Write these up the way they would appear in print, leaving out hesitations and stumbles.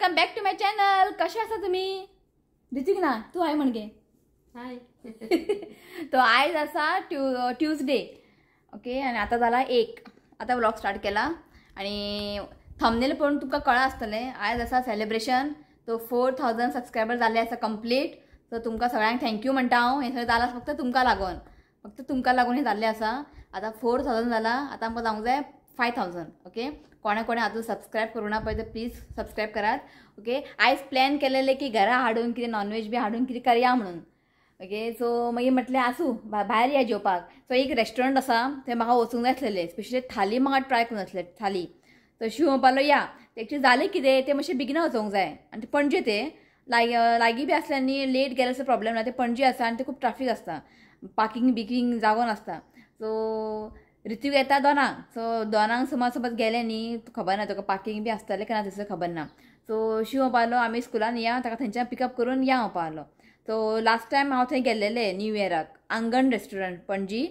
Welcome back to my channel. कशे आसा तुम्ही? ऋतिक ना तू हाय म्हण गे. हाय. तो आयज आसा ट्यूजडे. ओके, आनी आतां जाला एक. आतां व्लॉग स्टार्ट केला आनी थंबनेल पळोवन तुमकां कळ्ळां आसतलें आयज आसा सेलिब्रेशन. तो 4000 सबस्क्रायबर जाल्ले आसा कंप्लीट. सो तुमकां सगळ्यांक thank you म्हणटा हांव. हें सगळें जालां फक्त तुमकां लागून, फक्त तुमकां लागून हें जाल्लें आसा. आतां 4000 जाला, आतां आमकां जावंक जाय 5000. ओके, कोणें कोणें आजून सबस्क्रायब करूं ना पळय तर प्लीज सबस्क्रायब करात. ओके, आयज प्लॅन केलेलें की घरा हाडून कितें नॉनवेज बी हाडून कितें करया म्हणून. ओके, सो मागीर म्हटलें आसूं भायर या जेवपाक. सो एक रेस्टॉरंट आसा थंय म्हाका वचूंक जाय आसलेलें, स्पेशली थाली म्हाका ट्राय करूंक आसलें थाली. सो शिव म्हणपालो या. एक्चुली जालें कितें तें मातशें बेगिना वचोंक जाय आनी ते पणजे ते लागीं बी आसलें आनी लेट गेल्यार असो प्रॉब्लेम ना. ते पणजे आसा आनी ते खूब ट्राफीक आसता, पार्किंग बिकींग जागो नासता. सो ऋतिक येता 2, सो 2 सुमार समज गेले न्ही खबर ना तुका पार्किंग बी आसतलें काय ना तसं खबर ना. सो शिव म्हणपालो आमी स्कुलान या, ताका थंयच्यान पिकअप करून या म्हणपालो. सो लास्ट टायम हांव थंय गेल्लेलें न्यू इयराक, आंगण रेस्टॉरंट पणजी.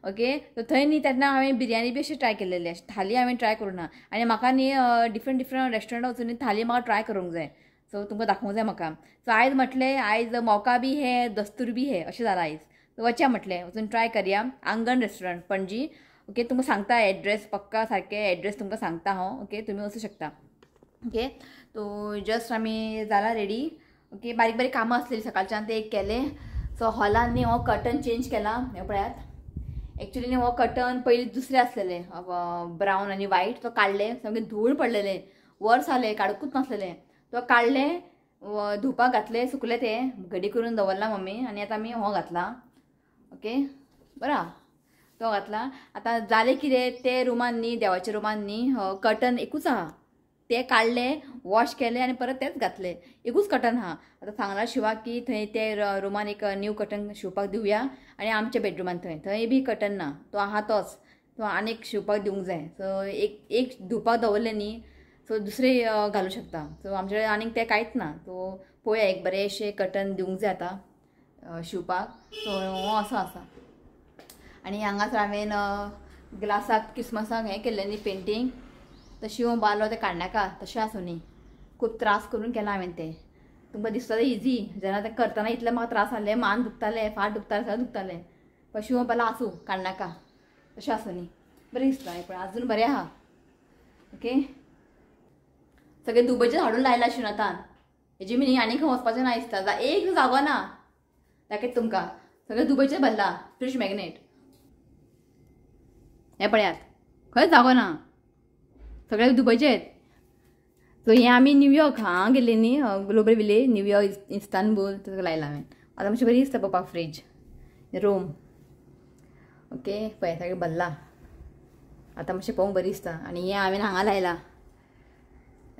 ओके, सो थंय न्ही तेन्ना हांवें बिरयानी बी अशी ट्राय केलेली, अशी थाली हांवें ट्राय करूं ना. आनी म्हाका न्ही डिफरंट डिफरंट रेस्टॉरंट वचून न्ही थाली म्हाका ट्राय करूंक जाय. सो तुमकां दाखोवंक जाय म्हाका. सो आयज म्हटलें आयज मौका बी हे दस्तूर बी हे अशें जालां आयज. सो वचया म्हटलें वचून ट्राय करया आंगण रेस्टॉरंट पणजी. ओके, तुमकां सांगता एड्रेस पक्का सारकें एड्रेस तुमकां सांगता हांव. ओके, तुमी वचूं शकता. ओके, तो जस्ट आमी जाला रेडी. ओके, बारीक बारीक कामां आसलेलीं सकाळच्यान ते एक केलें. सो हॉलान न्ही हो कर्टन चेंज केला. हें पळयात, एक्चुली न्ही हो कर्टन पयलीं दुसरें आसलेलें ब्रावन आनी वायट, तो काडलें सामकें धूळ पडलेलें, वर्स जालें काडूंकूच नासलेलें. तो काडलें, धुवपाक घातलें, सुकलें तें घडी करून दवरलां मम्मी. आनी आतां आमी हो घातला. ओके, बरें आहा तो घातला. आतां जालें कितें ते रुमान न्ही देवाच्या रुमान न्ही कर्टन एकूच आहा, ते काडले वॉश केले आनी परत तेच घातले, एकूच कर्टन आहा. आतां सांगलां शिवाक की थंय ते रुमान एक न्यू कर्टन शिवपाक दिवया आनी आमच्या बेडरुमान थंय थंय बी कर्टन ना, तो आहा तोच, तो आनीक शिवपाक दिवंक जाय. सो एक एक धुवपाक दवरलें न्ही सो दुसरें घालूं शकता. सो आमचे कडेन आनीक तें कांयच ना. सो पळोवया एक बरेंशें कर्टन दिवंक जाय आतां शिवपाक. सो हो असो आसा. आनी हांगासर हांवें ग्लासाक क्रिसमसाक हें केल्लें न्ही पेंटींग, तर शिव बालो तें काडनाका तशें आसूं न्ही, खूब त्रास करून केलां हांवें तें. तुमकां दिसता तें इजी, जेन्ना तें करतना इतलें म्हाका त्रास जालें, मान दुखतालें, फाट दुखतालें, सगळें दुखतालें. पण शिव बालो आसूं काडनाका तशें आसूं न्ही, बरें दिसता हें पळय आजून बरें आहा. ओके, सगळें दुबयचें हाडून लायलां शिवनाथान. हेजी मिनींग आनी खंय वचपाचें ना दिसता, एक जागो ना दाखयता तुमकां, सगळें दुबयचें भरलां फ्रिज मॅग्नेट. हें पळयात खंयच जागो ना, सगळे दुबयचेच. सो हें आमी न्यूयॉर्क हांगा गेल्ले न्ही, ग्लोबल विलेज न्यूयॉर्क इस्तानबूल तसो लायला हांवें. आतां मातशें बरी दिसता पळोवपाक फ्रीज रोम. ओके, पळय सगळें भरलां आतां मातशें पळोवंक बरी दिसता. आनी हें हांवें हांगा लायलां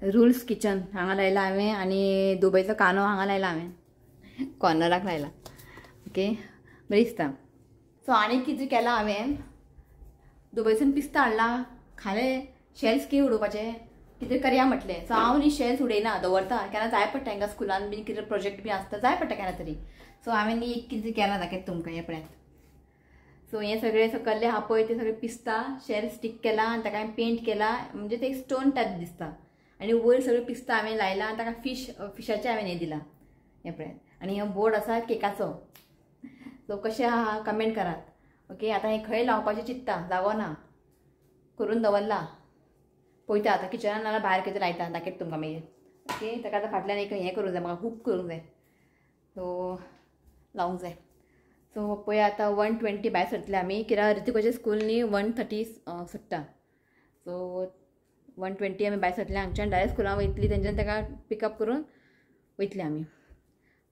रुल्स किचन हांगा लायलां हांवें, आनी दुबयचो कानो हांगा लायला हांवें, कॉर्नराक लायला. ओके, बरी दिसता. सो आनी कितें केलां हांवें, दुबयसून पिस्ता हाडला, खालें, शेल्स की उडोवपाचें कितें करया म्हटलें. सो हांव न्ही शेल्स उडयना, दवरता, केन्ना जाय पडटा हांकां स्कुलान बीन कितें प्रोजेक्ट बी आसता जाय पडटा केन्ना तरी. सो हांवें न्ही एक कितें केलां दाखयता तुमकां. हें पळयात, सो हें सगळें सकल्लें आहा पळय तें सगळें पिस्ता शेल स्टीक केला आनी ताका हांवें पेंट केला, म्हणजे ते स्टोन टायप दिसता. आनी वयर सगळें पिस्ता हांवें लायला आनी ताका फिशाचें हांवें हें दिलां. हें पळयात. आनी हो बोर्ड आसा केकाचो. सो कशें आहा कमेंट करात. ओके, आतां हें खंय लावपाचें चिंत्ता, जागो ना, करून दवरला, पळयता आतां किचनान नाल्यार भायर खंय लायता, दाखयता तुमकां मागीर. ओके, ताका आतां फाटल्यान एक हें करूंक जाय म्हाका, हूप करूंक जाय, सो लावंक जाय. सो पळय आतां 1:20 भायर सरतले आमी, कित्याक ऋतिकाचें स्कूल न्ही 1:30 सुट्टा. सो 1:20 आमी भायर सरतले हांगच्यान, डायरेक्ट स्कुलान वयतली, तेंच्यान ताका पिकअप करून वयतले आमी.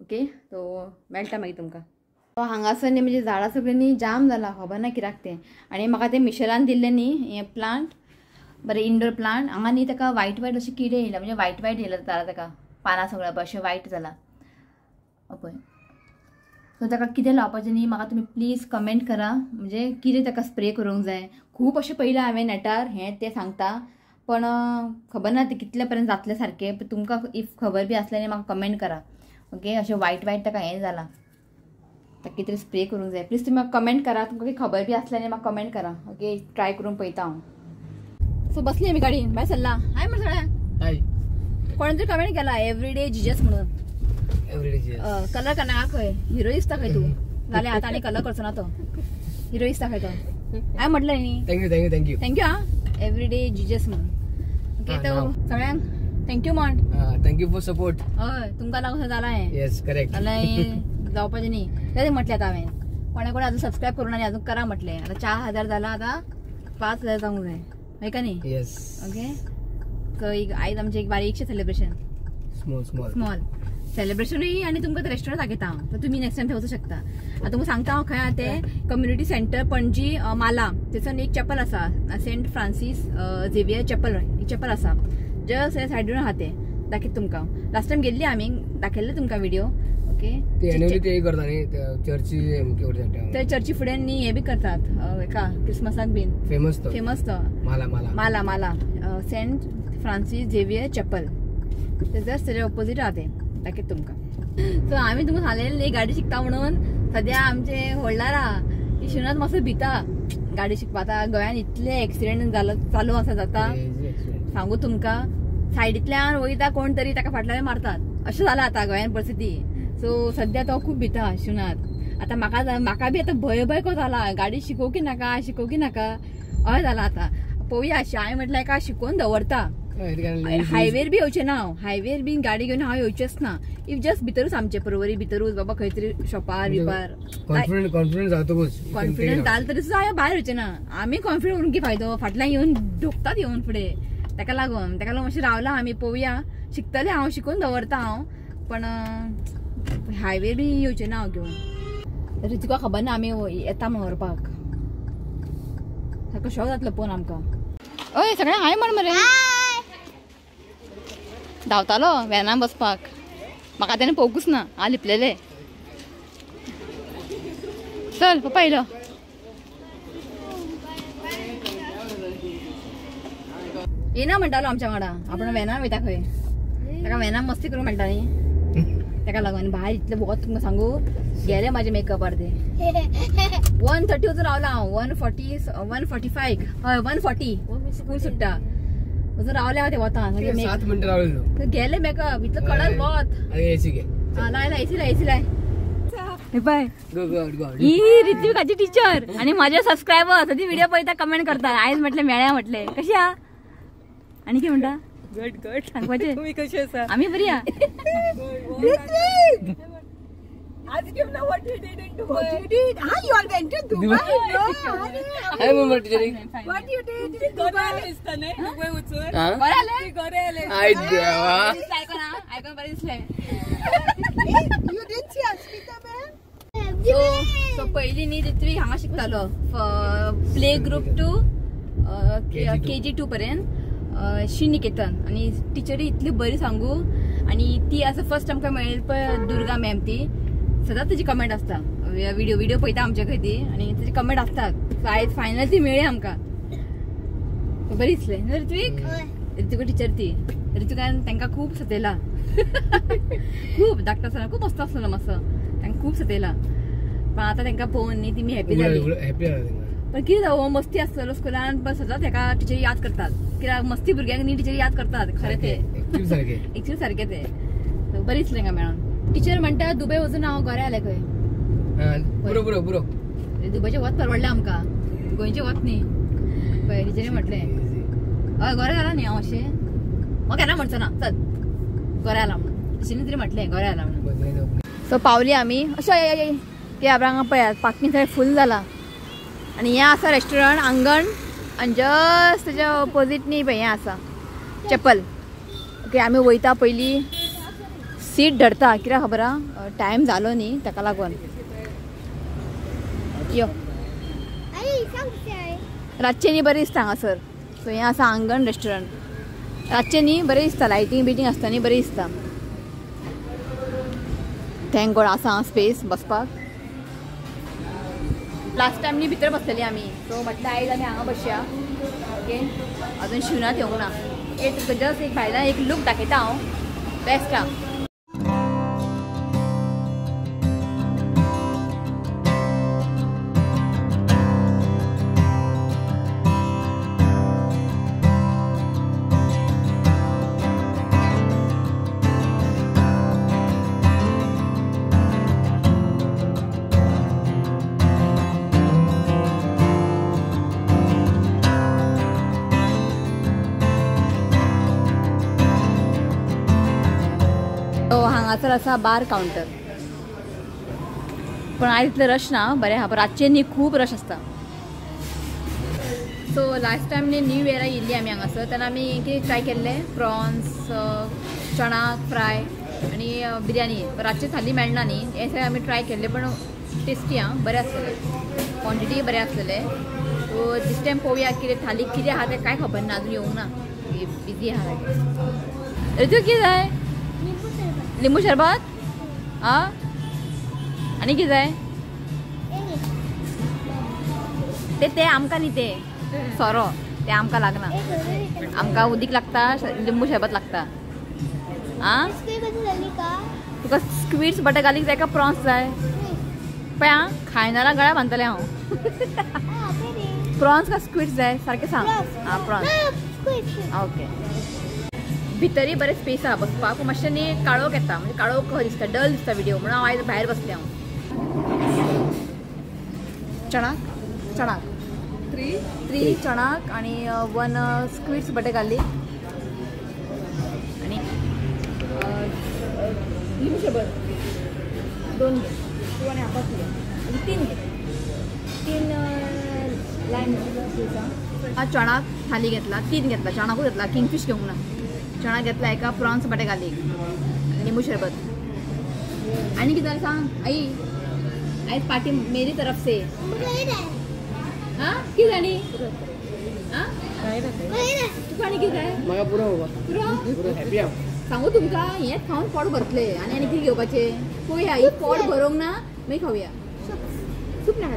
ओके, सो मेळटा मागीर तुमकां. हांगासर न्ही म्हणजे झाडां सगळीं न्ही जाम जाला, खबर ना कित्याक तें. आनी म्हाका तें मिशेलान दिल्लें न्ही हें प्लांट, बरें इंडोर प्लांट, हांगा न्ही ताका वायट वायट अशे किडे येयला, म्हणजे वायट वायट येयला जाला ताका, पानां सगळें अशें वायट जाला पळय. सो ताका कितें लावपाचें न्ही म्हाका तुमी प्लीज कमेंट करा, म्हणजे कितें ताका स्प्रे करूंक जाय. खूब अशें पयलें हांवें नेटार हें तें सांगता, पण खबर ना तें कितले पर्यंत जातलें सारकें. पण तुमकां if खबर बी आसलें न्ही म्हाका कमेंट करा. ओके, अशें वायट वायट ताका हें जालां, ताका कितें स्प्रे करूंक जाय. प्लीज तुमी म्हाका कमेंट करा, तुमकां कितें खबर बी आसलें न्ही म्हाका कमेंट करा. ओके, ट्राय करून पळयता हांव. सो बसली आमी गाडयेन भायर सरला. हाय म्हण सगळ्यांक. हाय. कोणें तरी कमेंट केला एवरीडे जिजस म्हणून. एवरीडे जिजस कलर करना खंय हिरो दिसता खंय तूं. जालें आतां आनी कलर करचो ना तो, हिरो दिसता खंय तो. हांवें म्हटलें न्ही. Thank you thank you thank you thank you. आं एवरीडे जिजस म्हणून. ओके तो सगळ्यांक thank you म्हण. Thank you for support. हय तुमकां लागून जालां हें. येस करेक्ट. जालें जावपाचें न्ही तें म्हटलें आतां हांवें. कोणा कोणा अजून सबस्क्रायब करूं ना अजून करा म्हटलें. आतां 4000 जालां, आतां 5000 जावंक जाय. हय का न्ही? येस. ओके सो एक आयज आमचें एक बारीकशें सेलिब्रेशन, स्मॉल स्मॉल स्मॉल सेलिब्रेशनूय. आनी तुमकां रेस्टॉरंट दाखयता हांव, तर तुमी नेक्स्ट टायम थंय वचूं शकता. आतां तुमकां सांगता हांव खंय आहा तें. कम्युनिटी सेंटर पणजी माला, थंयसर एक चॅपल आसा, सेंट फ्रांसीस झेवियर चॅपल, एक चॅपल आसा जस्ट सायडीन आहा तें. दाखयता तुमकां. लास्ट टायम गेल्ली आमी, दाखयल्ले तुमकां व्हिडिओ. ओके ते करता न्ही चर्ची, ते चर्ची फुडें न्ही हे बी करतात एका क्रिसमसाक बीन. फेमस तो, फेमस तो माला माला माला माला सेंट फ्रांसीस झेवियर चॅपल, ते जस्ट तेजे ऑपोजीट आहा तें. दाखयता तुमकां. सो आमी तुमकां सांगलेलें न्ही गाडी शिकता म्हणून. सद्या आमचे होल्डर आहा शिवनाथ मातसो भिता गाडी शिकपा. आतां गोंयान इतले एक्सिडेंट जालो चालू आसा जाता, सांगू तुमकां. सायडींतल्यान वयता कोण तरी ताका फाटल्यान मारतात, अशें जालां आतां गोंयान परिस्थिती. सो सद्या तो खूब भिता शिवनाथ. आतां म्हाका म्हाका बी आतां भंय भंय कसो जाला, गाडी शिकोवं की नाका शिकोवं की नाका अशें जालां. आतां पळोवया. हांवें म्हटलें एका शिकोवन दवरता, हायवेर बी येवचें ना हांव, हायवेर बी गाडी घेवन हांव येवचेंच ना. If just भितरूच आमचे पर्वरी भितरूच बाबा खंय तरी शॉपार बिपार कॉन्फिडंट जातकूच, कॉन्फिडंट जालें तरी सुद्दां हांव भायर येवचें ना. आमी कॉन्फिडंट उरून की फायदो, फाटल्यान येवन ढोकतात येवन फुडें. ताका लागून ताका लागून मातशें रावलां आमी. पळोवया शिकतलें हांव, शिकून दवरता हांव, पण हायवेर बी येवचें ना हांव घेवन. ऋतिका खबर ना आमी येता म्हण व्हरपाक, सारको शॉक जातलो पळोवन आमकां. हय सगळें हाय म्हण मरे. धांवतालो व्हॅनान बसपाक, म्हाका तेणें पळोवंकूच ना, हांव लिपलेलें. चल पप्पा येयलो. येना म्हणटालो आमच्या वांगडा, आपण व्हॅनान वयता खंय, ताका व्हॅनान मस्ती करूंक मेळटा न्ही, ताका लागून. भायर इतलें वत तुमकां सांगू गेले म्हाजे मेकअप अर्दे. 1:30 वचून रावलां हांव, 1:40 1:45 हय 1:40 स्कूल सुट्टा वचून रावलें हांव ते वतान. गेले मेकअप इतलो कडक वत. लाय लाय एसी लाय एसी लाय. पळय ही ऋत्विकाची टिचर आनी म्हाजे सबस्क्रायबर सदी व्हिडिओ पळयता, कमेंट करता. आयज म्हटलें मेळ्या म्हटलें कशी आहा आनी कितें म्हणटा. Good good. सांगपाचें तुमी कशी आसा? आमी बरी आहा. Ask him now what you did in Dubai. What you did? Ah, you all went to Dubai. I remember teacher. What you did in Dubai? Dubai वचून. बरें आलें? बरें आलें. I देवा. आयकोन आयकोन बरें दिसलें. You didn't see Asmita ma'am? So पयलीं न्ही ऋत्विक हांगा शिकतालो, प्ले ग्रुप टू KG 2 पर्यंत श्रीनिकेतन. आनी टिचरी इतली बरी सांगू. आनी ती आसा फर्स्ट आमकां मेळ्ळी पळय दुर्गा मॅम, ती सदांच तिची कमेंट आसता, व्हिडिओ व्हिडिओ पळयता आमचे खंय ती, आनी तिची कमेंट आसतात. सो आयज फायनल ती मेळ्ळी आमकां, बरी दिसलें न्हू ऋत्विक. ऋत्विक टिचर ती, ऋत्विकान तांकां खूब सतयला, खूब धाकटो आसतना खूब मस्त आसलो मातसो, तांकां खूब सतयला. पण आतां तांकां पळोवन न्ही ती हॅपी जाली. पण कितें जावं मस्ती आसतलो स्कुलान, पण सदांच हेका टिचरी याद करतात, कित्याक मस्ती भुरग्यांक न्ही टिचरी याद करतात. खरें तें एक्चुअली सारकें तें. बरें दिसलें काय मेळोन. टिचर म्हणटा दुबय वचून हांव गोरे आलें खंय. पुरो पुरो पुरो. दुबयचें वत परवडलें आमकां, गोंयचें वत न्ही. पळय टिचरी म्हटलें हय गोरे जाला न्ही हांव अशें, हांव केन्ना म्हणचो ना चल गोरे आला म्हणून. टिचरीन तरी म्हटलें गोरे आला म्हणून. सो पावली आमी अशें की हांगा पळयात पार्किंग सगळें फूल जालां. आनी हें आसा रेस्टॉरंट आंगण, आनी जस्ट तेच्या ऑपोजीट न्ही पळय हें आसा चॅपल. ओके आमी वयता पयलीं सीट धरता, कित्याक खबर आहा टायम जालो न्ही ताका लागून. यो रातचें न्ही बरें दिसता हांगासर. सो हें आसा आंगण रेस्टॉरंट, रातचें न्ही बरें दिसता, लायटींग बिटींग आसता न्ही बरें दिसता. Thank God आसा स्पेस बसपाक. लास्ट टायम न्ही भितर बसलेली आमी, सो म्हटलें आयज आमी हांगा बसया. ओके अजून शिवनाथ येवंक ना. एक तुका जस्ट एक भायल्यान एक लूक दाखयता हांव, बेस्ट आहा. हांगासर आसा बार कावंटर. पण आयज इतलें रश ना, बरें आहा, पण रातचें न्ही खूब रश आसता. सो लास्ट टायम न्ही न्यू इयराक येयल्ली आमी हांगासर, तेन्ना आमी कितें ट्राय केल्लें, प्रॉन्स, चणाक फ्राय आनी बिरयानी. रातची थाली मेळना न्ही, हें सगळें आमी ट्राय केल्लें, पण टेस्टी आं, बरें आसलेलें, क्वॉन्टिटी बरें आसलेलें. सो दीस टायम पळोवया कितें थाली कितें आहा तें कांय खबर ना, अजून येवंक ना, बिजी आहा. ऋतू कितें जाय? लिंबू शरबत. आं आनी कितें जाय? ते ते आमकां न्ही, ते सोरो ते आमकां लागना, आमकां उदीक लागता, लिंबू शरबत लागता. आं तुका स्क्वीड्स बटर गार्लीक जाय काय प्रॉन्स जाय? पळय आं, खायना गळ्या बांदतलें हांव. प्रॉन्स काय स्क्वीड्स जाय सारकें सांग. आं प्रॉन्स, ओके. भितरय बरें स्पेस आहा बसपाक, पूण मातशें न्ही काळोख येता, म्हणजे काळोख कसो दिसता, डल दिसता व्हिडिओ, म्हणून हांव आयज भायर बसलें. हांव चणाक चणाक थ्री चणाक आनी 1 स्क्वीड्स बटर गार्लीक आनी लिंबू शरबत 2 घे, तूं आनी आपाच घे, आनी 3 घे, 3 लायम. चणाक थाली घेतला, 3 घेतला, चणाकूच घेतला, किंगफीश घेवंक ना. चणाक घेतला एका, प्रॉन्स बटर गार्लीक, लिंबू शरबत. आनी कितें जालें सांग आई? आयज पार्टी मेरी तरफ से. आं कितें जाली? आं तुका आनी कितें जाय? म्हाका पुरो बाबा, पुरो हॅपी हांव. सांगू तुमकां, हेंच खावन पोट भरतलें आनी आनी कितें घेवपाचें पळोवया. ही पोट भरोंक ना मागीर खावया. सूप नाका,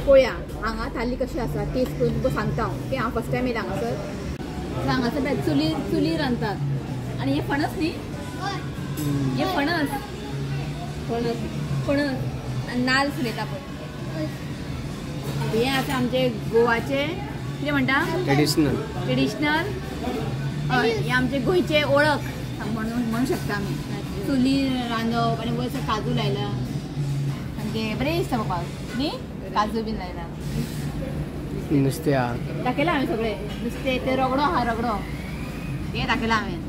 पळोवया हांगा थाली कशी आसा टेस्ट करून तुमकां सांगता हांव. ओके, हांव फर्स्ट टायम येयला हांगासर. हांगासर पळय चुलीर चुलीर रांदतात. आनी हें फणस न्ही, हें फणस फणस फणस आनी नाल्ल फुलयता पळय. हें आसा आमचें गोवाचें कितें म्हणटा, ट्रेडिशनल. ट्रेडिशनल हय, हें आमचें गोंयचें ओळख म्हणून म्हणू शकता आमी. चुलीर रांदप आनी वयर काजू लायला, सामकें बरें दिसता बाबा न्ही, काजू बीन लायला, नुस्तें आहा दाखयलां हांवें सगळें नुस्तें, तें रगडो आहा, रगडो तें दाखयलां हांवें.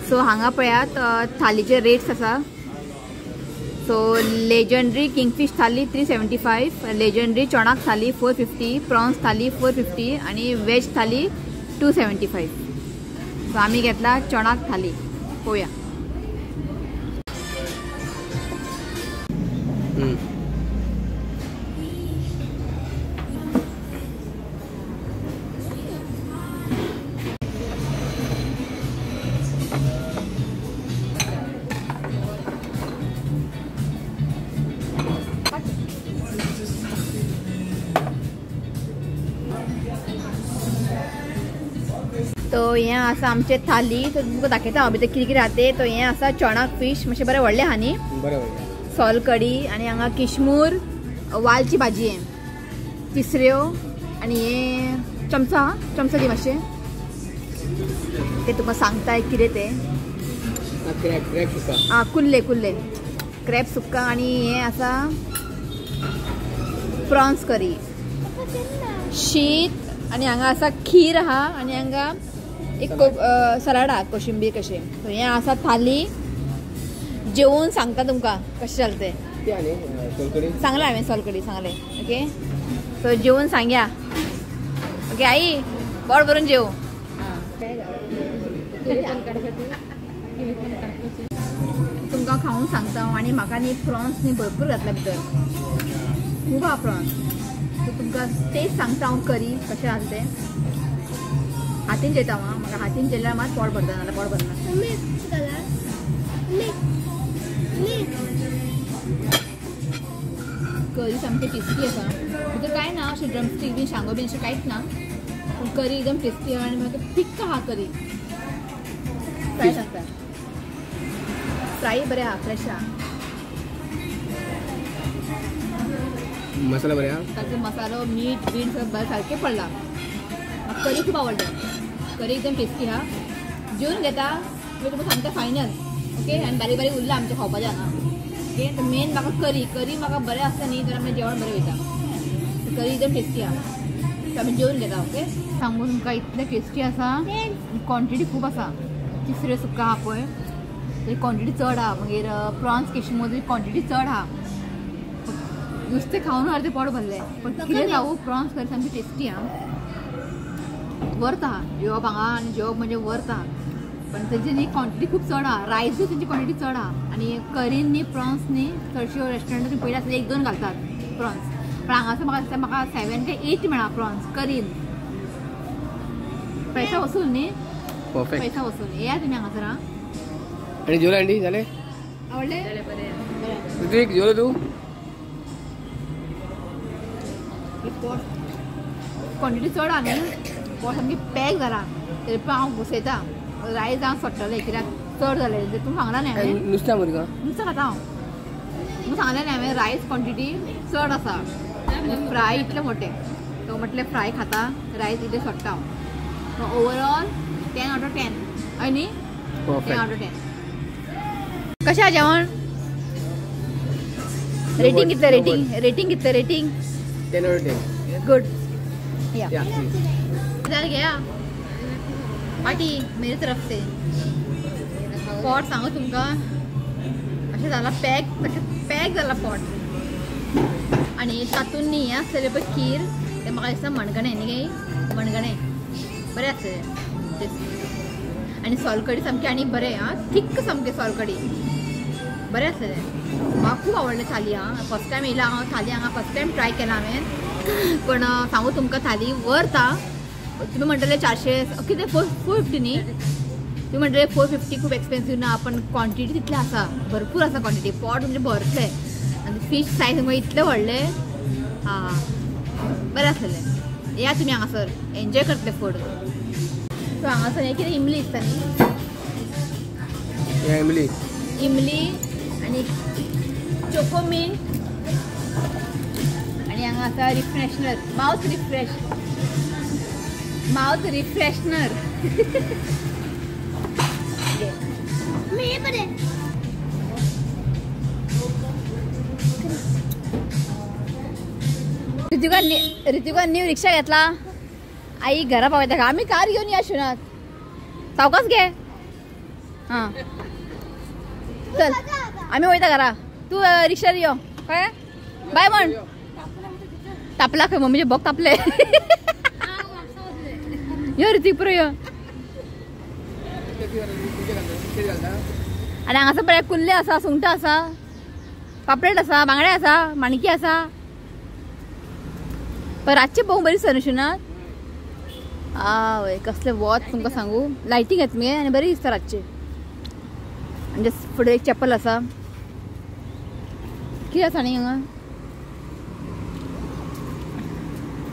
सो हांगा पळयात थालीचे रेट्स आसा. सो लेजंडरी किंगफीश थाली 375, लेजंडरी चणाक थाली 450, प्रॉन्स थाली 450 आनी वेज थाली 275. सो आमी घेतला चणाक थाली, पळोवया. तो हें आसा आमचें थाली. तो तुमकां दाखयता हांव भितर कितें कितें आहा तें. तो हें आसा चणाक फीश, मातशें बरें व्हडलें आहा न्ही, बरें व्हडलें, सोल कडी आनी हांगा किशमूर, वालची भाजी, हें तिसऱ्यो आनी हें चमचा, चमचा दी मातशें, तें तुमकां सांगता कितें तें. आं कुल्ले कुल्ले क्रॅब सुक्का आनी हें आसा प्रॉन्स करी, शीत आनी हांगा आसा खीर आहा आनी हांगा एक सलाड आहा, कोशिंबीर कशें. सो हें आसा थाली. जेवून सांगता तुमकां कशें जालें तें. सांगलां हांवें सोलकडी सांगलें. ओके, सो जेवून सांगया. ओके आई, पोट भरून जेव. तुमकां खावन सांगता हांव. आनी म्हाका न्ही प्रॉन्स न्ही भरपूर घातला भितर, खूब आहा प्रॉन्स. सो तुमकां टेस्ट सांगता हांव करी कशें आसा तें. हातीन जेता हांव, म्हाका हातीन जेल्यार मात पोट भरता, नाल्यार पोट भरना. करी सामकी टेस्टी आसा, भितर कांय ना अशें ड्रमस्टीक बीन शांगो बीन अशें कांयच ना, पूण करी एकदम टेस्टी आहा आनी म्हाका थिक्क आहा करी. फ्राय सांगता, फ्राय बरें आहा, फ्रेश आहा, मसाला बरें आहा, ताचो मसालो मीठ बीट सगळें बरें सारकें पडलां. म्हाका करी खूब आवडटा, करी एकदम टेस्टी आहा. जेवन घेता मागीर तुमकां सांगता फायनल. ओके, आनी बारीक बारीक उरलां आमचें खावपाचें हांगा. ओके, तर मेन म्हाका करी, करी म्हाका बरें आसता न्ही जाल्यार आमचें जेवण बरें वयता. करी एकदम टेस्टी आहा, सो आमी जेवन घेता. ओके, सांगू तुमकां इतलें टेस्टी आसा, क्वॉन्टिटी खूब आसा. तिसऱ्यो सुक्का आहा पळय, तेजी क्वॉन्टिटी चड आहा. मागीर प्रॉन्स किशमूर तेजी क्वॉन्टिटी चड आहा. नुस्तें खावन अर्दें पोट भरलें पण कितें जावं प्रॉन्स करी सामकी टेस्टी आहा. वर्थ आहा जेवप हांगा आनी जेवप म्हणजे वर्थ आहा. पण तेजी न्ही क्वॉन्टिटी खूब चड आहा. रायसूय तेंची क्वॉन्टिटी चड आहा. आनी करीन न्ही प्रॉन्स न्ही चडश्यो रेस्टॉरंटान तुमी पयलीं आसता 1-2 घालतात प्रॉन्स. पण हांगासर म्हाका दिसता म्हाका 7 काय 8 मेळा प्रॉन्स करीन. पैसा वसूल न्ही. परफेक्ट. पैसा वसूल. येया तुमी हांगासर. आं आनी जेवले आंटी जालें? आवडलें? बरें. ऋत्विक जेवलो तूं? पोट क्वॉन्टिटी चड आहा न्ही. पोट सामकी पॅक जाला तरी पण हांव घुसयता. रायस हांव सोडटलें कित्याक चड जालें. तूं सांगला न्ही हांवें नुस्त्या मरे का नुस्तें खाता हांव. तूं सांगलें न्ही हांवें रायस क्वॉन्टिटी चड आसा आनी फ्राय इतले मोठे. तो म्हटलें फ्राय खाता रायस इतले सोडटा हांव. Overall 10 out of 10. हय न्ही? 10 out of 10. कशें आहा जेवण? रेटिंग कितलें? रेटिंग रेटिंग कितलें? Rating 10 out of 10. Good. या गया पार्टी मेरे तरफ से. पोट सांगू तुमकां अशें जाला पॅक तशें पॅक जाला पोट. आनी तातूंत न्ही हें आसलेलें पळय खीर तें म्हाका दिसता मणगणें न्ही गे मणगणें बरें आसलें टेस्टी. आनी सोलकडी सामकी आनी बरें आं थिक्क सामकें सोलकडी बरें आसलें. म्हाका खूब आवडलें थाली. आं फर्स्ट टायम येयला हांव थाली हांगा फर्स्ट टायम ट्राय केला हांवें. पण सांगू तुमकां थाली वर्थ आहा. तुमी म्हणटले 400 कितें 450 न्ही. तुमी म्हणटले 450 खूब एक्सपेन्सीव ना पण क्वॉन्टिटी तितली आसा भरपूर आसा क्वॉन्टिटी. पोट म्हणजे भरतलें आनी फीश सायज म्हणजे इतलें व्हडलें. आं बरें आसलेलें. येया तुमी हांगासर एन्जॉय करतले फूड. सो हांगासर हें कितें इमली दिसता न्ही. इमली इमली आनी चोकोमिंट आनी हांगा आसा refreshener mouth refresh mouth refreshener. ऋतिकान न्यू रिक्षा घेतला. आई घरा पावयता. आमी कार घेवन या शिवनाथ. सावकाश घे. हां चल आमी वयता घरा. तूं रिक्षार यो कळ्ळें? बाय म्हण. तापला खंय मम्मीचे बोक तापले. यो ऋतिक पुरो यो. आनी हांगासर पळय कुल्ले आसा सुंगटां आसा पापलेट आसा बांगडे आसा माणकी आसा. पण रातचे पळोवंक बरी दिसता न्हू शिवनाथ. आवय कसलें वत तुमकां सांगू. लायटींग येता मगे आनी बरी दिसता रातचे. आनी फुडें एक चॅपल आसा. कितें आसा न्ही हांगा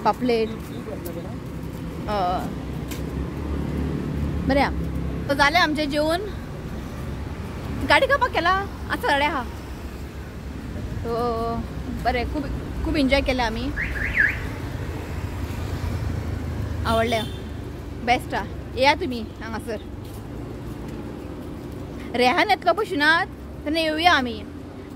पापलेट. बरें आहा. जालें आमचें जेवण. गाडी कापाक केला आतां सगळें आहा. सो बरें खूब खूब एन्जॉय केलें आमी. आवडलें. बेस्ट आहा. येया तुमी हांगासर. रेहान येतलो पळय शिवनाथ तेन्ना येवया आमी.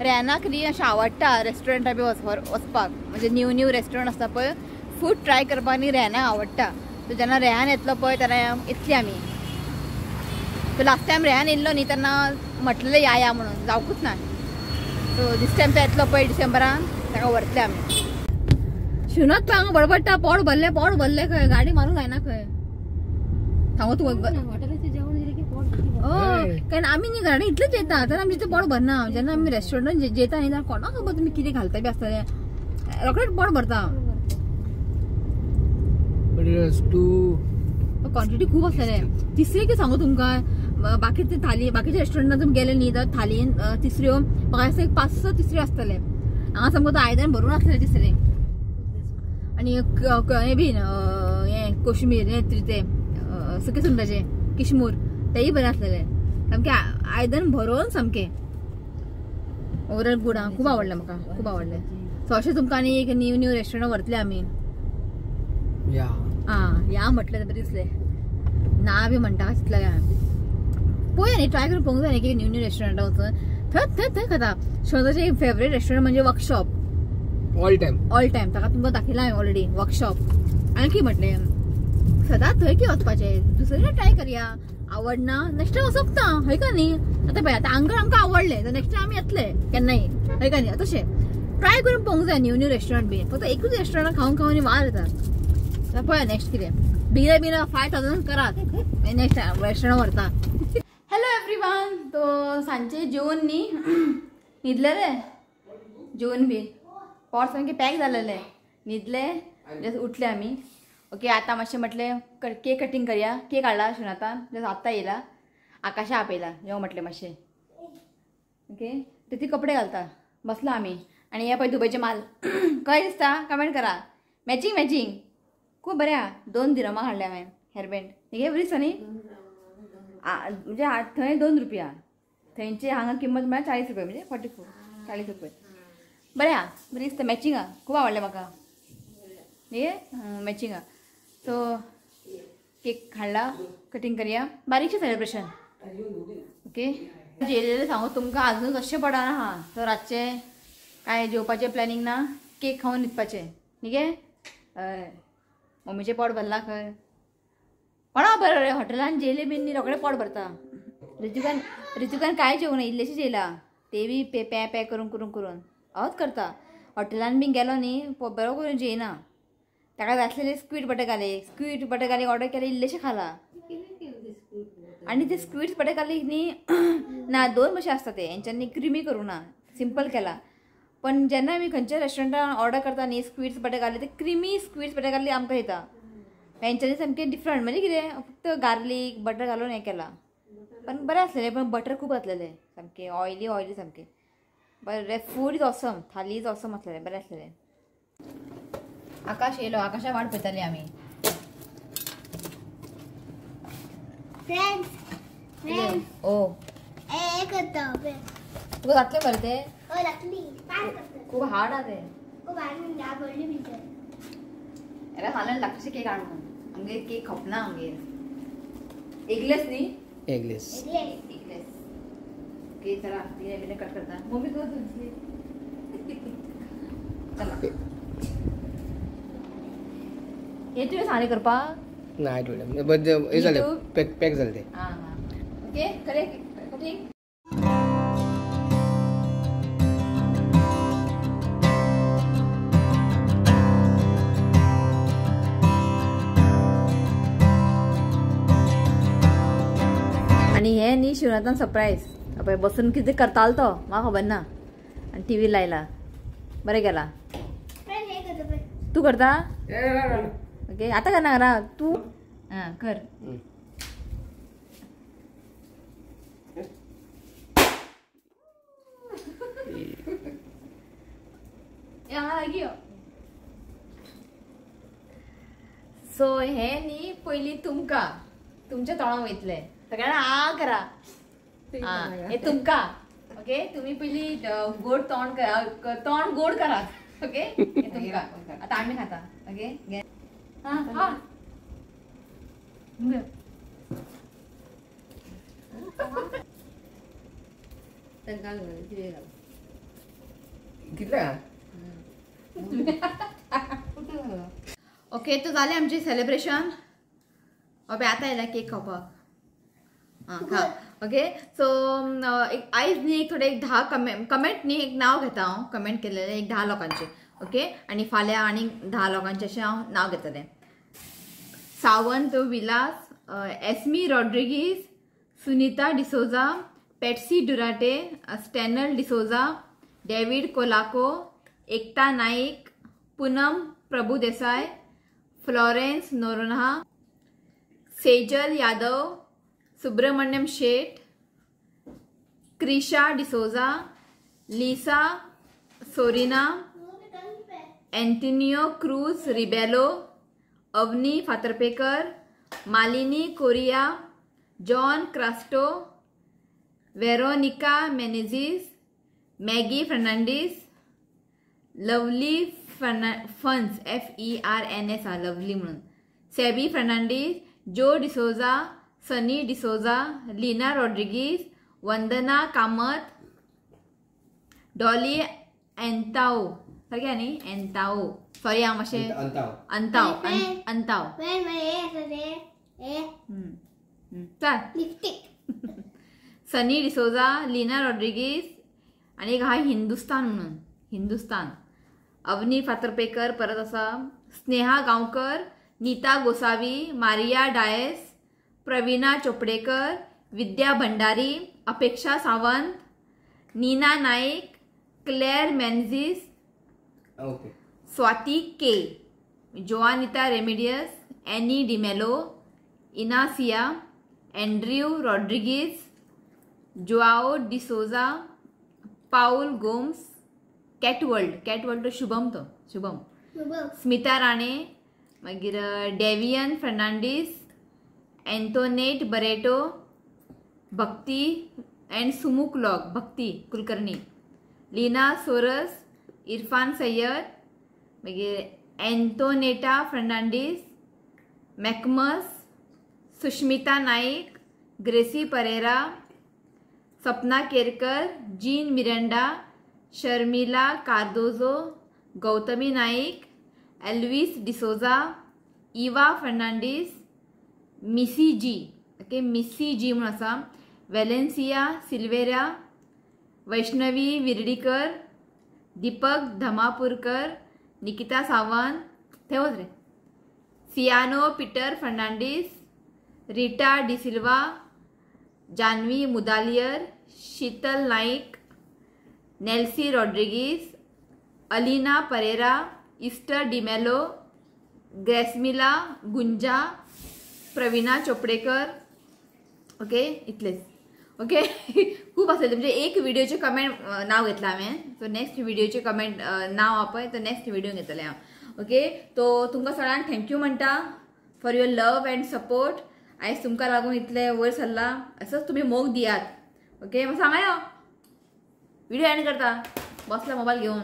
रेहानाक न्ही अशें आवडटा रेस्टॉरंटा बी वचपाक. म्हणजे न्यू न्यू रेस्टॉरंट आसता पळय फूड ट्राय करपाक न्ही रेहानाक आवडटा. सो जेन्ना रेहान येतलो पळय तेन्ना येतली आमी. सो लास्ट टायम रेहान येयल्लो न्ही तेन्ना म्हटलें या या म्हणून जावकूच ना. सो दीस टायम तो येतलो पळय डिसेंबरान ताका व्हरतले आमी. शिवनाथ पळय हांगा बडबडटा पोट भरलें पोट भरलें खंय गाडी मारूंक जायना खंय. सांगू तुका हय कारण आमी न्ही घरा इतलें जेता तेन्ना आमचें पोट भरना. जेन्ना आमी रेस्टॉरंटान जेता न्ही तेन्ना कोणाक खबर तुमी कितें घालता बी आसतलें. रोखडेंच पोट भरता. क्वॉन्टिटी खूब आसलेलें. तिसरी कितें सांगू तुमकां बाकी ते थाली बाकीच्या रेस्टॉरंटान तुमी गेले न्ही तर थालीन तिसऱ्यो म्हाका दिसता एक 5-6 तिसऱ्यो आसतले. हांगा सामको तो आयदन भरून आसलेलें तिसरें. आनी हें बीन हें कोशिंबीर हें तें सुकें सुंगटाचें किशमूर तेंय बरें आसलेलें. सामकें आयदन भरून सामकें ओवरऑल गूड आं. खूब आवडलें म्हाका खूब आवडलें. सो अशें तुमकां आनी एक न्यू न्यू रेस्टॉरंट व्हरतले आमी. आं या म्हटलें बरें दिसलें. ना बी म्हणटा चिंतलें हांवें. पळोवया न्ही ट्राय करून पळोवंक जाय न्ही की न्यू न्यू रेस्टॉरंटां वचून थंय थंय थंय खाता. शिवनाथाचें फेवरेट रेस्टॉरंट म्हणजे workshop. All time all time ताका तुमकां दाखयलां हांवें ऑलरेडी वर्कशॉप. आनी कितें म्हटलें सदांच थंय कितें वचपाचें दुसरें ट्राय करया. आवडना नेक्स्ट टायम वचप ना हय का न्ही. आतां पळय आतां हांगा आमकां आवडलें तर नेक्स्ट टायम आमी येतले केन्नाय हय का न्ही. तशें ट्राय करून पळोवंक जाय न्यू न्यू रेस्टॉरंट बीन. फक्त एकूच रेस्टॉरंट खावन खावन वार येता. आतां पळया नेक्स्ट कितें बेगिना बेगिना 5000 करात नेक्स्ट रेस्टॉरंट व्हरता. हॅलो एवरीवन, तो सांजचे जेवन न्ही न्हिदले रे जेवन बी पोट सामकें पॅक जालेलें न्हिदले जस्ट उठले आमी. ओके आतां मातशें म्हटलें केक कटींग करया. केक हाडला शिवनाथान जस्ट आत्तां येयला. आकाशा आपयला यो म्हटलें मातशें. ओके ती कपडे घालता बसला आमी. आनी हे पळय दुबयचे माल कशें दिसता कमेंट करा. मॅचींग मॅचींग खूब बरें आहा. 2 दिरमाक हाडले हांवें हेअरबँड. हे बरी दिसता न्ही म्हणजे थंय 2 रुपया थंयचे हांगा किंमत म्हळ्यार 40 रुपया म्हणजे 44 40 रुपये. बरें आहा बरी दिसता मॅचींग आहा खूब आवडलें म्हाका हे मॅचींग आहा. सो केक हाडला कटींग करया बारीकशें सेलिब्रेशन. ओके जेलेलें सांगू तुमकां आजून कशें पडना आहा. सो रातचें कांय जेवपाचें प्लॅनिंग ना केक खावन न्हिदपाचें न्ही गे. हय मम्मीचें पोट भरलां खंय कोणा बरें रे हॉटेलान जेले बीन न्ही रोखडें पोट भरता. ऋतिकान ऋतिकान कांय जेवना इल्लेशें जेयला ते बी पे पॅ पॅ करून करून करून हांवच करता. हॉटेलान बीन गेलो न्ही बरो करून जेयना. ताका जाय आसलेले स्क्वीड बटर घाले स्क्वीड बटर घाली ऑर्डर केले इल्लेशें खाला. आनी ते स्क्वीड बटर घाली न्ही ना 2 भशेन आसता ते हेंच्यांनी क्रिमी करूं ना सिंपल केला. पण जेन्ना आमी खंयच्या रेस्टॉरंटान ऑर्डर करता न्ही स्क्वीड्स बटर घाली ते क्रिमी स्क्वीड्स बटर घाली आमकां येता. हेंच्यांनी सामकें डिफरंट म्हणजे कितें फक्त गार्लीक बटर घालून हें केलां. पण बरें आसलेलें पण बटर खूब घातलेलें सामकें ऑयली ऑयली सामकें. बरें food is awesome thali is awesome आसलेलें बरें आसलेलें. आकाश येयलो आकाशा वाट पळयताली आमी. ओ तुका जातलें मरे तें खूब हार्ड आहा तें. हेका सांगलें धाकटेशें केक हाड म्हणून आमगेर केक खपना आमगेर. एगलेस न्ही एगलेस एगलेस. ओके चला बेगीन बेगीन कट करता. मम्मी तुका दिसली चला हे तुवें सांगलें करपाक ना आठवडे बट हे जालें पॅक पॅक जालें तें. आं हां ओके करे कटींग. आनी हे न्ही शिवनाथान सरप्रायज पळय बसून कितें करतालो तो म्हाका खबर ना. आनी टीव्ही लायला बरें केला. तूं करता ओके आतां करना करा तूं आं कर. हांगा लागीं यो. सो हे न्ही पयलीं तुमकां तुमच्या तोंडाक वयतलें सगळ्यांना आ करा हे तुमकां. ओके तुम्ही पयलीं गोड तोंड करा तोंड गोड करात. ओके हे तुमकां आतां आमी खाता. ओके हां हां कितले. ओके तो जालें आमचें सेलिब्रेशन. अबे आतां येयला केक खावपाक. आं खा. ओके सो एक आयज न्ही एक थोडे एक 10 कमेंट न्ही एक नांव घेता हांव कमेंट केलेलें एक 10 लोकांचें. ओके आनी फाल्यां आनीक 10 लोकांचें अशें हांव नांव घेतलें. Sawant Vilas, Esme Rodrigues, Sunita D'Souza, Patsy Duarte, Stanley D'Souza, David Colaco, Ekta Naik, Poonam Prabhudesai, Florence Noronha, Sejal Yadav, Subramaniam Shet, Krisha D'Souza, Lisa Sorina, Antonio Cruz Rebelo, Avani Fatarpekar, Malini Correa, John Crasto, Veronica Menezes, Maggie Fernandes, Lovely Funs FERNS आ lovely म्हणून, Seby Fernandes, Joe D'Souza, Sunny D'Souza, Lina Rodrigues, Vandana Kamat, Dolly Antao सारकें न्ही एंताओ sorry हांव मातशें अंताव अंताव. चल lipstick. Sunny D'Souza, Leena Rodrigues आनी एक आहा हिंदुस्तान म्हणून, हिंदुस्तान. अवनी फातर्पेकर परत आसा, Sneha Gaonkar, Nita Gosavi, Maria Dias, Pravina Chopdekar, Vidya Bhandari, Apeksha Sawant, Nina Naik, Claire Menezes, okay, Swati K, Joanita Remedios, Annie D'Mello, Inacia, Andrew Rodrigues, Joao D'Souza, Paul Gomes, cat world, cat world तो शुभम, तो शुभम, स्मिता राणे, मागीर Devian Fernandes, Antoinette Barreto, Bhakti and सुमुक लॉग, भक्ती कुलकर्णी, लीना सोरस, इरफान सय्यद, मागीर एंटोनेटा फर्नांडीस, मॅकमस, सुष्मिता नाईक, ग्रेसी परेरा, सपना केरकर, जीन मिरंडा, शर्मिला कार्दोजो, गौतमी नाईक, एल्विस डिसोजा, इवा फर्नांडीस, मिसी जी, ओके मिसी जी म्हणून आसा, वेलेन्सिया सिल्वेरा, वैष्णवी विर्डीकर, दीपक धमापूरकर, निकिता सावंत, थंय रे, सियानो पीटर फर्नांडीस, रिटा डिसिल्वा, जानवी मुदालियर, शीतल Naik, Nancy Rodrigues, Alina Pereira, Easter D'Mello, Gracemila Gunja, Praveena Chopdekar. Okay इतलेच. ओके खूप आसले म्हणजे एक व्हिडिओचे कमेंट नाव घेतला हांवें, सो नेक्स्ट व्हिडिओचे कमेंट नाव पळय तो नेक्स्ट व्हिडिओ घेतले हांव. ओके तो तुमकां सगळ्यांक thank you म्हणटा for your love and support. आयज तुमकां लागून इतले वयर सरला, असोच तुमी मोग दियात. ओके मग सांगा यो व्हिडिओ एंड करता बसला मोबायल घेवन.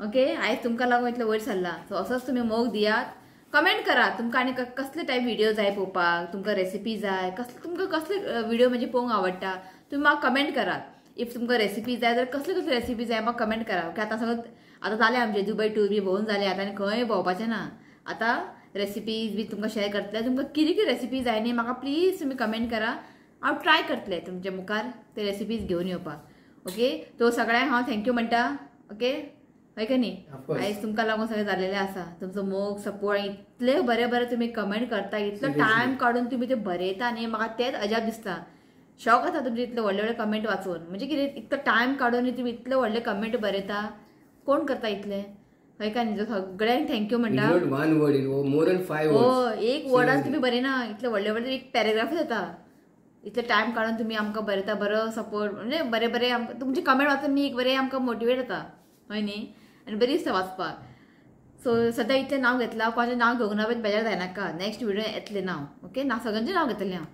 ओके आयज तुमकां लागून इतले वयर सरला, सो असोच तुमी मोग दियात. कमेंट करा तुमकां आनी कसले टायप व्हिडिओ जाय पळोवपाक, तुमकां रेसिपी जाय, कसले तुमकां कसले व्हिडिओ म्हणजे पळोवंक आवडटा तुमी म्हाका कमेंट करात. If तुमकां रेसिपी जाय जाल्यार कसले कसले रेसिपी जाय म्हाका कमेंट करा. ओके आतां सगळं आतां जालें आमचें दुबय टूर बी भोंवून जालें, आतां आनी खंय भोंवपाचें ना. आतां रेसिपीज बी तुमकां शेअर करतले, तुमकां कितें कितें रेसिपी जाय न्ही म्हाका प्लीज तुमी कमेंट करा, हांव ट्राय करतलें तुमच्या मुखार ते रेसिपीज घेवन येवपाक. ओके तो सगळ्यांक हांव thank you म्हणटा. ओके हय का न्ही, आयज तुमकां लागून सगळें जाल्लेलें आसा, तुमचो मोग सपोर्ट इतले बरे बरे तुमी कमेंट करता, इतलो टायम काडून तुमी ते बरयता न्ही, म्हाका तेंच अजाप दिसता. शॉक जाता तुमचे इतले व्हडले व्हडले कमेंट वाचून, म्हणजे कितें इतलो टायम काडून तुमी इतले व्हडले कमेंट बरयता, कोण करता इतले? हय का न्ही, सगळ्यांक thank you म्हणटा. हो एक वर्डान तुमी बरयना, इतले व्हडले व्हडले एक पॅरेग्राफ जाता, इतले टायम काडून तुमी आमकां बरयता, बरो सपोर्ट म्हणजे बरे बरे आमकां तुमचे कमेंट वाचून न्ही एक बरें आमकां मोटिवेट जाता हय न्ही, आनी बरी दिसता वाचपाक. सो सद्या इतलें नांव घेतलां, कोणाचें नांव घेवंक ना बेजार जायनाका, नेक्स्ट व्हिडिओ येतलें नांव. ओके ना सगळ्यांचें नांव घेतलें हांव.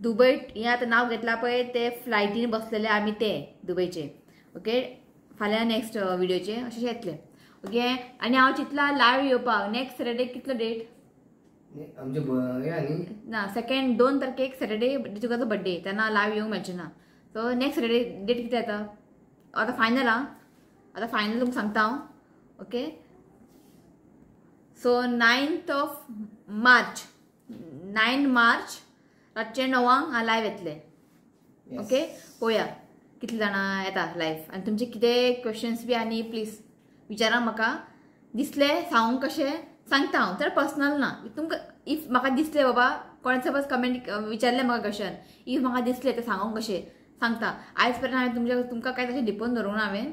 दुबय हें आतां नांव घेतलां पळय ते फ्लायटीन बसलेले आमी ते दुबयचे. ओके फाल्यां नेक्स्ट व्हिडिओचे अशें येतलें. ओके आनी हांव चिंतलां लायव्ह येवपाक नेक्स्ट सॅटरडे. कितलो डेट ना, सेकंड 2 तारखेक सॅटरडे तुकाचो बड्डे, तेन्ना लायव्ह येवंक मेळचें ना. सो नेक्स्ट सॅटरडे डेट कितें येता आतां फायनल आं, आतां फायनल तुमकां सांगता हांव. Okay so 9th of March, 9 मार्च रातचें 9 हांव लायव्ह येतलें. ओके पळोवया कितले जाणां येता लायव्ह, आनी तुमचे कितें क्वेश्चन्स बी आनी प्लीज विचारा म्हाका, दिसलें सांगूंक कशें सांगता हांव, तर पर्सनल ना तुमकां. If म्हाका दिसलें बाबा कोणें सपोज कमेंट विचारलें म्हाका क्वेश्चन, if म्हाका दिसलें तें सांगूंक कशें सांगता. आयज पर्यंत हांवें तुमच्या तुमकां कांय तशें लिपोवन दवरूंक ना हांवें.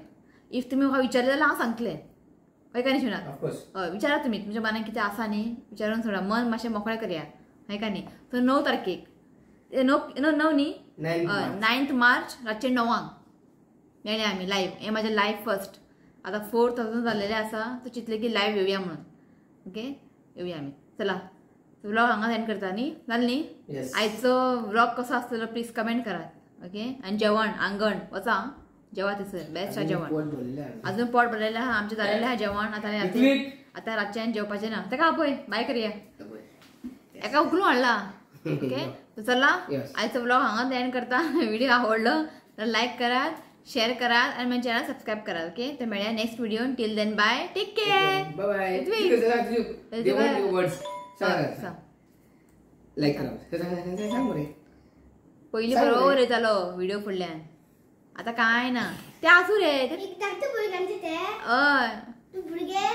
If तुमी म्हाका विचारलें जाल्यार हांव सांगतलें. हय काय न्ही शिवनाथ? हय विचारा तुमी, तुमच्या मनान कितें आसा न्ही विचारून सोडा, मन मातशें मोकळें करया. हय काय न्ही? सो 9 तारखेक 9 न्ही 9 मार्च रातचें 9 मेळ्ळे आमी लायव्ह. हें म्हाजें लायव्ह फर्स्ट. आतां 4000 जाल्लेलें आसा, सो चिंतलें की लायव्ह येवया म्हणून. ओके येवया आमी. चला व्लॉग हांगा एंड करता न्ही, जालें न्ही? आयचो व्लॉग कसो आसतलो प्लीज कमेंट करात. ओके आनी जेवण आंगण वचा जेवा थंयसर बेस्ट आहा जेवण, अजून पोट भरलेलें आहा आमचें, जालेलें आहा जेवण. आतां आतां रातचें जेवपाचें ना, ताका आपय बाय करया, एका उखलून हाडला. ओके चला आयचो व्लॉग हांगाच एंड करता. व्हिडिओ आवडलो तर लायक करात, शेअर करात आणि माझ्या चॅनल सबस्क्राईब करा. ओके तर मिळूया next video. Till then bye, take care, bye bye. लायक करा. सांग मरे पयलीं बरोबर येतालो व्हिडिओ फुडल्यान, आतां कांय ना. ते आसूं रे, हय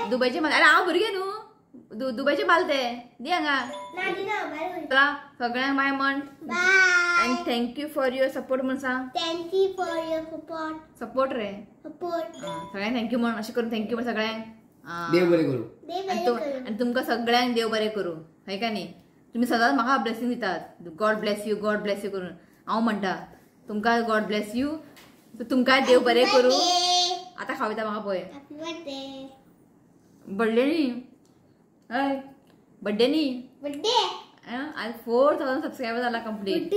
दुबयचे माल. अरे हांव भुरगें न्हू, दुबयचे माल ते दी हांगा. चला सगळ्यांक बाय म्हण आनी thank you for your support म्हण सांग. Thank you for your support. Support रे, सपोर्ट. सगळ्यांक thank you म्हण, अशें करून thank you म्हण सगळ्यांक. देव बरें करूं आनी तुमकां सगळ्यांक देव बरें करूं. हय का न्ही? तुमी सदांच म्हाका ब्लेसींग दितात, God bless you, God bless you करून. हांव म्हणटा तुमकां गॉड ब्लेस you, तुमकांय देव बरें करूं. आतां खावयता म्हाका पळय. बर्थडे न्ही? हय बर्थडे न्ही? आज 4000 सबस्क्रायबर जाला कंप्लीट.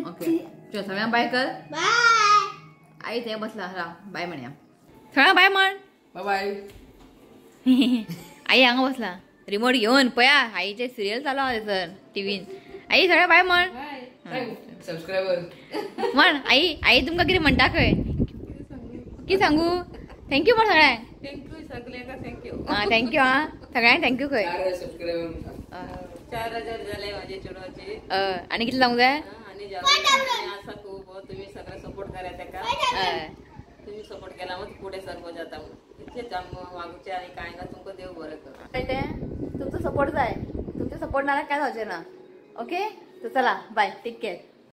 ओके चल सगळ्यांक बाय कर. आई थंय बसला, राव बाय म्हणया. सगळ्यांक बाय म्हण. बाय बाय. आई हांगा बसला रिमोट घेवन पळया, आईचे सिरियल चालू आहा थंयसर टिवीन. आई सगळ्या बाय म्हण. सबस्क्रायबर म्हण. आई आई तुमकां कितें म्हणटा खंय? कितें सांगू? Thank you म्हण सगळ्यांक. आं thank you. आं सगळ्यांक thank you खंय. 4000 झाले माझे चेडवाचे. आनी कितले जावंक जाय? आनी आसा खूब. तुम्ही सगळे सपोर्ट करा ताका. तुम्ही सपोर्ट केला मग पुढे सर्व जाता. इतलेच मागूचे आनी काय ना. तुमकां देव बरें करूं. ते तुमचो सपोर्ट जाय, तुमचो सपोर्ट ना काय जावचें ना. ओके तर चला बाय, टेक केअर.